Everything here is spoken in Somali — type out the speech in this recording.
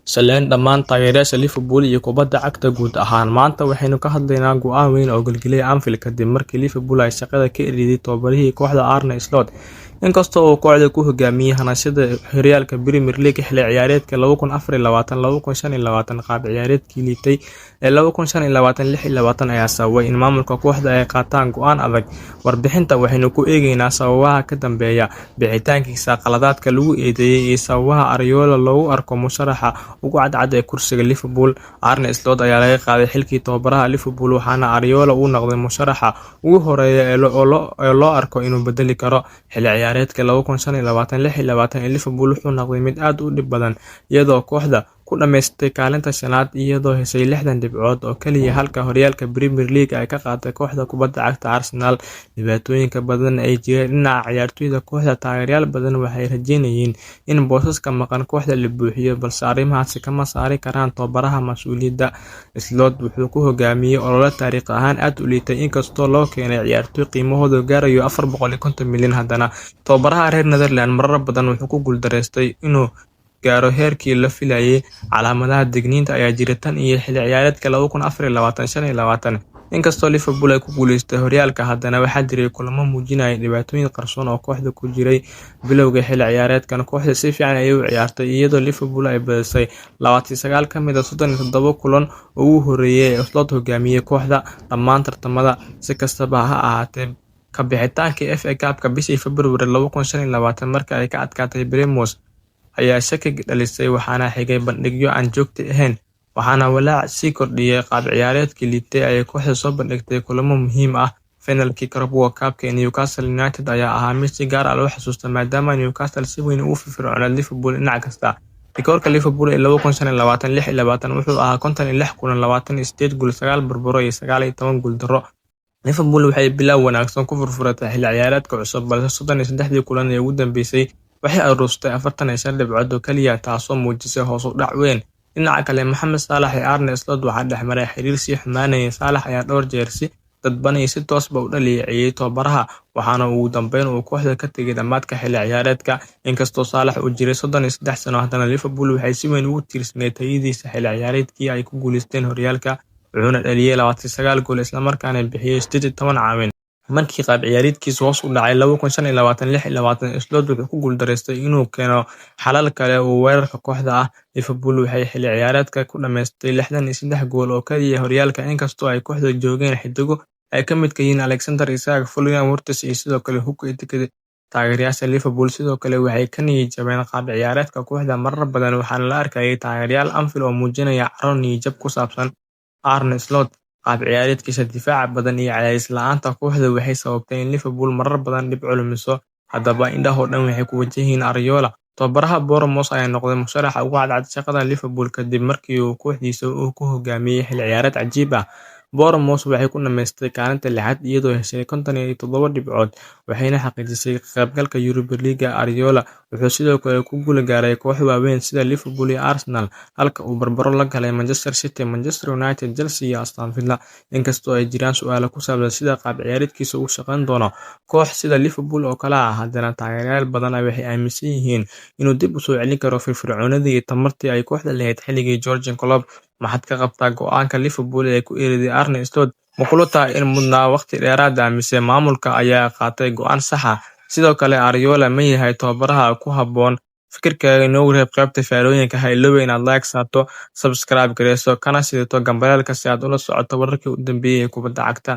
Salaan dhammaan taageerayaasha Liverpool iyo kubadda cagta guud ahaan. Maanta waxaynu ka hadlaynaa go'aan weyn oo gilgilay Anfield kadib markii Liverpool ay shaqada ka eriday tababarihii kooxda Arne Slot. Inkastoo uu kooxda ku hogaamiyay hanashada horyaalka Premier League xilli ciyaareedka 2024-2025, qaab ciyaareedkii liitay ee 2025-26 ayaa sababay in maamulka kooxda ay qaataan go'aan adag. Warbixinta waxaynu ku eegaynaa sababaha ka dambeeya bixitaankiisa, qaladaadka lagu eedeeyay, iyo sababaha Areola loogu arko musharaxa ugu cadcad ee kursiga Liverpool. Arne Slot ayaa laga qaaday xilkii tababaraha Liverpool, waxaana Areola uu noqday musharaxa ugu horeeya ee loo arko inuu bedeli karo. Xilli ciyaareedka 2025-26 ee Liverpool wuxuu noqday mid aad u dhib badan, iyadoo kooxda ku dhameysatay kaalinta shanaad iyadoo heshay 60 dhibcood oo kaliya, halka horyaalka Premier League ay ka qaaday kooxda kubadda cagta Arsenal. Dhibaatooyinka badan ee jiray dhinaca ciyaartoyda kooxda, taageerayaal badan waxay rajeynayeen in boosaska maqan kooxda la buuxiyo, balse arrimahaasi kama saari karaan tababaraha mas'uuliyadda. Slot wuxuu ku hogaamiyay olole taariikh ahaan aad u liitay, inkastoo loo keenay ciyaartoy qiimahoodu gaarayo 450 milyan, haddana tababaraha reer Netherlands marar badan wuxuu ku guuldareystay inuu gaaro heerkii la filayay. Calaamadaha digniinta ayaa jiray tan iyo xilli ciyaareedka 2024-25. Inkastoo Liverpool ay ku guuleysatay horyaalka, haddana waxaa jiray kulamo muujinaya dhibaatooyin qarsoon oo kooxda ku jiray. Bilowga xilli ciyaareedkan, kooxda si fiican ayay u ciyaartay, iyadoo Liverpool ay badisay 29 ka mid ah 37 kulan oo ugu horreeyay ee Slot hogaamiyay kooxda dhammaan tartamada. Si kastaba ha ahaatee, ka bixitaanka FA Cup-ka bishii February 2025 markii ay ka adkaatay Bournemouth ayaa shaki dhalisay, waxaana xigay bandhigyo aan joogto ahayn, waxaana walaac sii kordhiyay qaab ciyaareedkii liitay ay kooxdu soo bandhigtay kulamo muhiim ah. Finalkii Carabao Cup-ka ee Newcastle United ayaa ahaa mid si gaar ah loo xasuusto, maadaama Newcastle si weyn ugu firfircoonayd Liverpool dhinac kasta. Rikoorka Liverpool ee 2025-26 wuxuu ahaa 56 kulan, 28 guul, 9 barbaro iyo 19 guuldarro. Liverpool waxay bilow wanaagsan ku furfuratay xilli ciyaareedka cusub, balse 33dii kulan ee ugu dambeysay waxay urursatay 45 dhibcood oo kaliya, taasoo muujisay hoos u dhac weyn. Dhinaca kale, Mohamed Salah iyo Arne Slot waxaa dhexmaray xiriir sii xumaanayay. Salah ayaa dhowr jeer si dadban iyo si toosba u dhaleeceeyay tababaraha, waxaana ugu dambeyn uu kooxda ka tegay dhammaadka xilli ciyaareedka. Inkastoo Salah uu jiray 33 sano, haddana Liverpool waxay si weyn ugu tiirsanayd tayadiisa xilli ciyaareedkii ay ku guuleysteen horyaalka, wuxuuna dhaliyay 29 gool islamarkaana bixiyay 18 caawin. Markii qaab ciyaareedkiisu hoos u dhacay 2025-26, Slot wuxuu ku guuldareystay inuu keeno xalal kale oo weerarka kooxda ah. Liverpool waxay xilli ciyaareedka ku dhameysatay 63 gool oo kaliya horyaalka, inkastoo ay kooxda joogeen xiddigo ay ka midka yihiin Alexander Isak, Florian Wirtz iyo sidoo kale Hugo Ekitike. Taageerayaasha Liverpool sidoo kale waxay ka niyad jabeen qaab ciyaareedka kooxda marar badan, waxaana la arkayay taageerayaal Anfield oo muujinaya caro niyad jab ku saabsan Arne Slot. Qaab ciyaareedkiisa difaaca badan iyo cadaadis la'aanta kooxda waxay sababtay in Liverpool marar badan dhibco lumiso. Haddaba, indhaha oo dhan waxay ku wajahan Areola. Tababaraha Bournemouth ayaa noqday musharaxa ugu cadcad shaqada Liverpool kadib markii uu kooxdiisa uu ku hogaamiyay xilli ciyaareed cajiib ah. Bournemouth waxay ku dhameysatay kaalinta lixaad iyadoo heshay 57 dhibcood, waxayna xaqiijisay ka qaybgalka Europa League. Areola wuxuu sidoo kale ku guul gaaray kooxo waaweyn sida Liverpool iyo Arsenal, halka uu barbaro la galay Manchester City, Manchester United, Chelsea iyo Aston Villa. Inkastoo ay jiraan su'aalo ku saabsan sida qaab ciyaareedkiisa u shaqeyn doono koox sida Liverpool oo kale ah, haddana taageerayaal badan waxay aaminsan yihiin inuu dib u soo celin karo firfircoonidii iyo tamartii ay kooxda lahayd xilligii Jurgen Klopp. Maxaad ka qabtaa go'aanka Liverpool ee ku eriday Arne Slot? Ma kula tahay in mudnaa waqti dheeraad ah mise maamulka ayaa qaatay go'aan sax ah? Sidoo kale, Areola ma yahay tababaraha ku habboon? Fikirkaaga inoogu reeb qaybta faallooyinka. Ha iloobin inaad like saarto, subscribe gareyso, kana sidato gambaleelka si aad ula socoto wararkii u dambeeyay ee kubadda cagta.